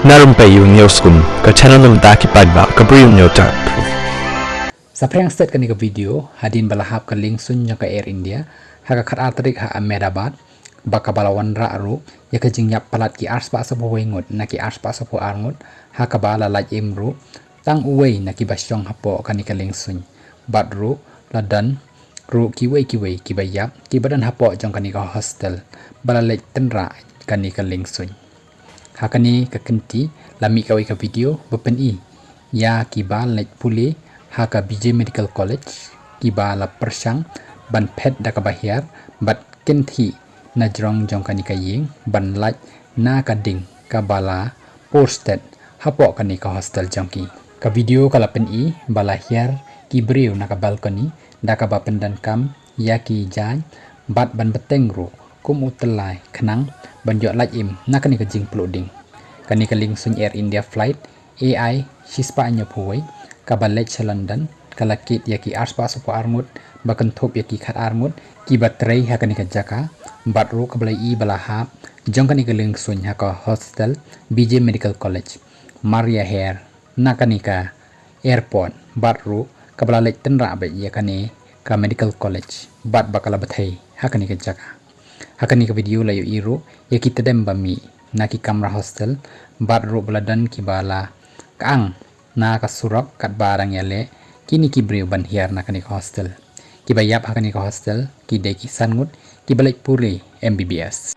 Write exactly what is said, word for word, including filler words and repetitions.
Na rympei ïa u Newsroom, ka channel na bynta ki paidbah ka Bri u Hynñiewtrep. Sa phrang stet kane ka video, hadien ba la hap ka liengsuiñ jong ka Air India ha ka khatar tarik ha Ahmedabad, ba kaba la wanrah ruh ïa ka jingïap palat ki arspah saphew wei ngut na ki arspah saphew ar ngut, ha kaba la lait im ruh tang uwei na kiba shong hapoh kane ka liengsuiñ. Bad ruh la don ruh kiwei kiwei kiba ïap kiba don hapoh jong kane ka hostel ba la leit tynrah kane ka liengsuiñ. Ha kane ka kynti la mih kawei ka video ba pyni ïa kiba leit pule ha ka B J Medical College, kiba la pyrshang ban phet da kaba hiar bad kynthih na jrong jong kane ka ïing ban lait na ka ding kaba la por stet hapoh kane ka hostel jong ki. Ka video ka la pyni ba la hiar ki briew na ka balcony da kaba pyndonkam ïa ki jaiñ bad ban bteng ruh kum u tyllai khnang ban ïoh lait im na kane ka jingpluh ding. Kane ka liengsuiñ Air India flight A I shispah hynñiewphew wei kaba leit sha London ka la kit ïa ki arspah saphew ar ngut ba kynthup ïa ki khatar ngut kiba trei ha kane ka jaka, bad ruh kaba la ïohi ba la hap jong kane ka liengsuiñ ha ka hostel B J Medical College mar ïaher na kane ka airport, bad ruh kaba la leit tynrah beit ïa kane ka medical college bad ba ka la bthei ha kane ka jaka. Ha kane ka video la ïohi ruh ïa ki tdem ba mih na ki kamra hostel bad ruh ba la don kiba la kyang na ka surok katba dang ïaleh kine ki briew ban hiar na kane ka hostel. Kiba ïap ha kane ka hostel ki dei ki san ngut kiba leit pule M B B S.